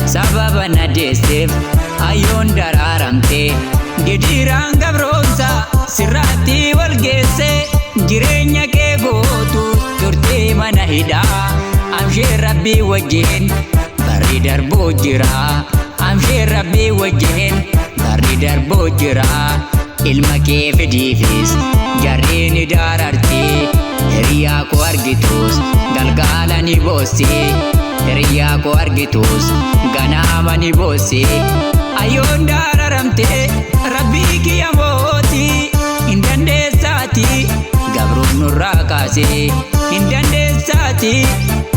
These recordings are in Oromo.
Sababa na deesseef ayyoon daraaramte gidiraan gabroomsa sirraatti wal geesse jireenya kee gootu turtee mana hidhaa amshee rabbii wajjin barri darbuu jira amshee rabbii wajjin barri darbuu jira ilma kee fidiifis jarri ni daararti hiriyaa koo argitus galgala ni boossi. Hiriyaa koo argitus ganama ni boossi ayyoon daararamte rabbii kiyya mootii hin dandeessaati gabruun nurraa kaase hin dandeessaati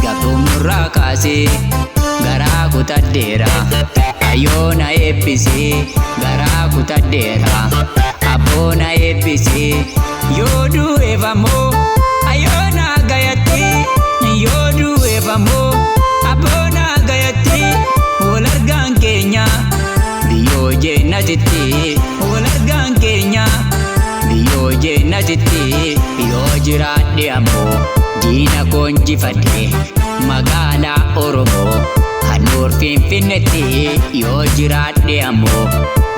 gabruun nurraa kaase garaa kutadheera ayyoona eebbise garaa kutadheera abboona eebbise yoo du'eef ammoo ayyoona gayatti yoo du'eef ammoo abboona gayatti wal argaan keenya biyyoo jennatitti wal argaan keenya biyyoo jennatitti yoo jiraadhe ammoo diina koo injifadhe magaalaa Oromoo handhuur Finfinneetti yoo jiraadhe ammoo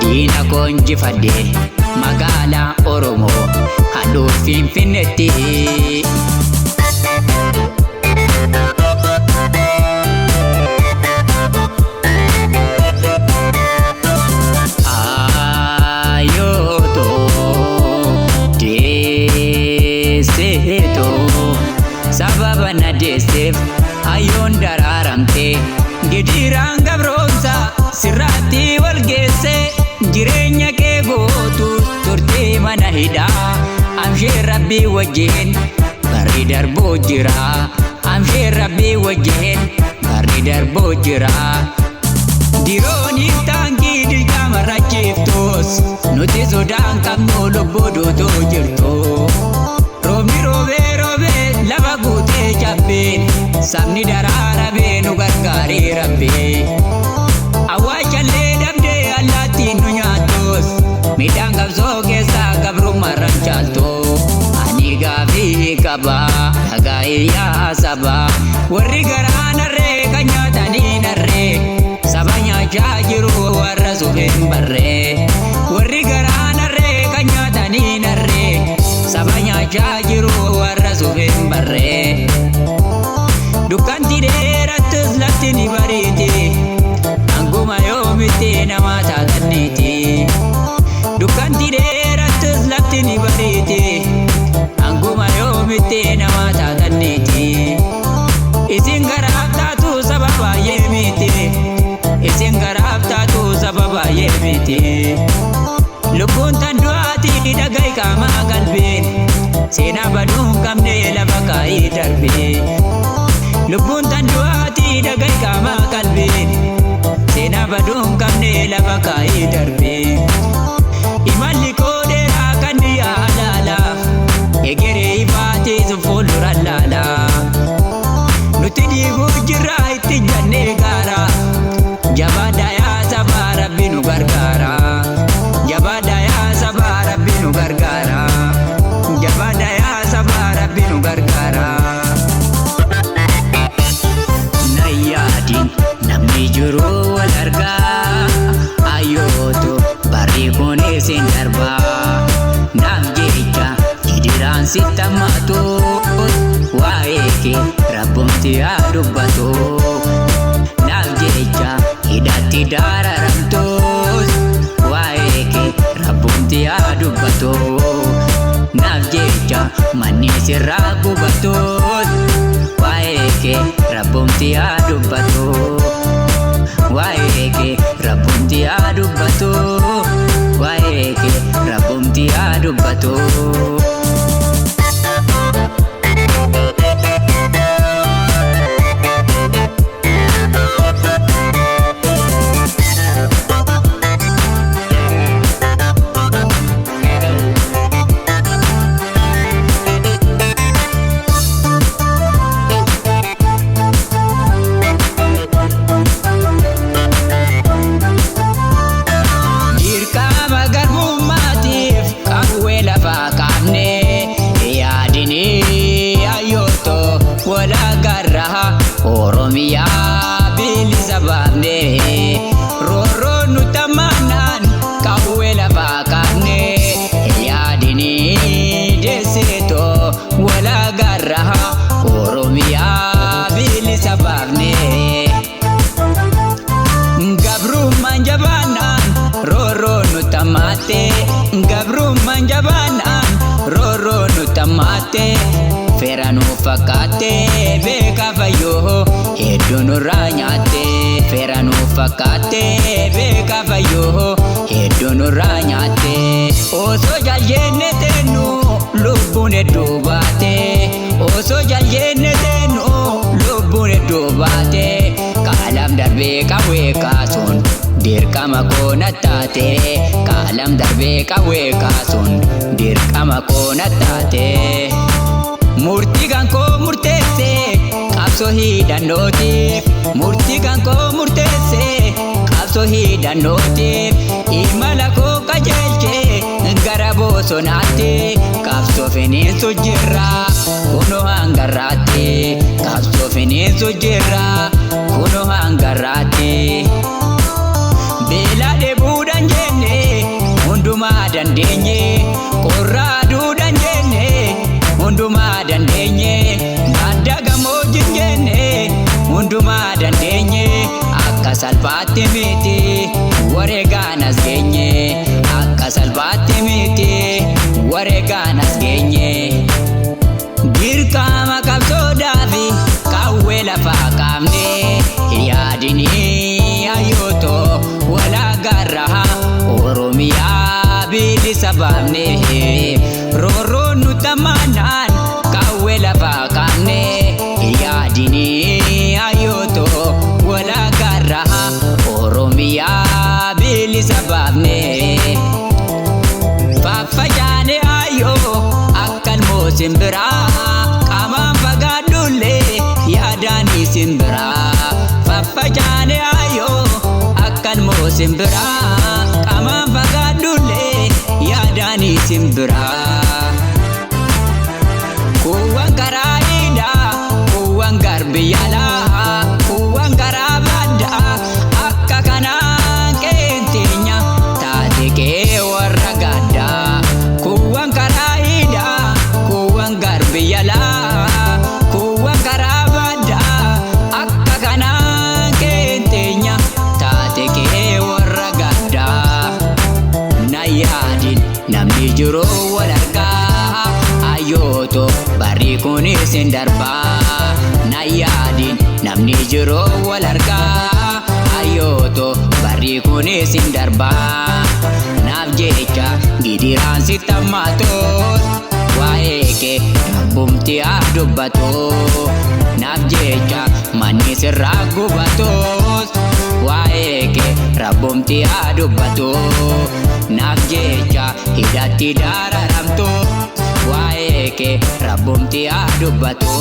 diina koo injifadhe magaalaa Oromoo handhuur Finfinneetti. Sababa na deesseef ayyoon daraaramte gidiraan gabroomsa sirraatti wal geesse jireenya kee gootu turtee mana hidhaa amshee rabbii wajjin barri darbuu jira amshee rabbii wajjin barri darbuu jira. Dirooniif taankii dirqama rachiiftus nuti sodaan qabnu lubbuu duutuu jirtu. Roobni roobee roobee lafa guutee cabbeen sabni daraarabee nu gargaaree rabbee. Awwaashallee dhabdee allaattiin nu nyaattus midhaan qabsoo keessaa gabrummaarraan caaltu. Ani gaafii qaba dhagaa'ee yaa saba warri garaa narree kan nyaatanii narree saba nyaachaa jiru warra suufeen barree warri garaa narree kan nyaatanii narree saba nyaachaa jiru warra suufeen barree. Dukkanti dheerattus lafti ni bariiti hanguma yoomitti nama taatanniiti. Dukkanti dheerattus lafti ni bariiti hanguma yoomitti nama taatanniiti. Isin garaaf taatu saba baay'ee miti isin garaaf taatu saba baay'ee miti. Lubbuun tan du'aati dhaga'i qaamaa qalbiin seenaa baduu hin qabne lafa kaa'ee darbee. Lubbuun tan du'aati dhaga'i qaamaa qalbiin seenaa baduu hin qabne lafa kaa'ee darbee. Imalli koo dheeraa kan dhiyaa laala egeree ifaatiis fuuldura laala. Nuti dhiiguu jirra itti jannee gaara jabaadhaa yaa sabaa rabbi nu gargaara. Jabaadhaa yaa sabaa rabbi nu gargaara. Jabaadhaa yaa sabaa rabbi nu gargaara. Na yaadin namni jiru wal argaa ayyootu barri kunis hin darbaa. Naaf jecha gidiraan sitti hammaatu waa'ee kee rabbumti haa dubbatu. Naaf jecha hidhatti daararamtus waa'ee kee rabbumti haa dubbatu. Naaf jecha manni sirraa gubatus waa'ee kee rabbumti haa dubbatu. Waa'ee kee rabbumti haa dubbatu. Waa'ee kee rabbumti haa dubbatu. Nutti fera nu fakkaatte beeka fayyoo hedduu nurraa nyaatte. Fera nu fakkaatte beeka fayyoo hedduu nurraa nyaatte. Osoo jaaljeenne teennu lubbuun hedduu baate. Osoo jaaljeenne teennu lubbuun hedduu baate. Qaalam darbee qawwee kaasuun dirqama koo nattaate. Qaalam darbee qawwee kaasuun dirqama koo nattaate. Murtii kan koo murteesse qabsoo hidhannootiif. Murtii kan koo murteesse qabsoo hidhannootiif. Imala koo qajeelche gara bosonaatti. Qabsoo finiinsu jirra kunoo hangarraatti. Qabsoo finiinsu jirra kunoo hangarraatti. Beela dheebuudhaan jenne hundumaa dandeenye. Qorra aduudhaan jenne hundumaa dandeenye. Badda gammoojjiin jenne hundumaa dandeenye. Akka salphaatti miti wareegaan as geenye. Akka salphaatti miti wareegaan as geenye. Dirqama qabsoodhaafi qawwee lafaa kaafne yaadinii ayyootoo walaagarraa Oromiyaa bilisa baafne. Roorroon nutti ammaanaan qawwee lafaa kaafne yaadinii ayyootoo walaagarraa Oromiyaa bilisa baafne. Faffacaane ayyoo akkan moosimbiraa qaamaan fagaadhullee yaadaan isin biraa. Faffacaane ayyoo akkan moosimbiraa qaamaan fagaadhullee yaadaan isin biraa. Kuuwwan karaa hidhaa, kuuwwan garbiyaalaa, kuuwwan karaa baddaa akka kanaan qeenteenya taate kee warra gaddaa. Kuuwwan karaa hidhaa, kuuwwan garbiyaalaa, kuuwwan karaa baddaa akka kanaan qeenteenya taate kee warra gaddaa. Na yaadin namni jiru wal argaa ayyooto barri kunis hin darbaa. Na yaadin namni jiru wal argaa ayyooto barri kunis hin darbaa. Naaf jecha gidiraan sitti hammaatus waa'ee kee rabbumti haa dubbatu. Naaf jecha manni sirraa gubatus waa'ee kee rabbumti haa dubbatu. Naaf jecha hidhatti dararamtu waa'ee kee rabbumti haa dubbatu.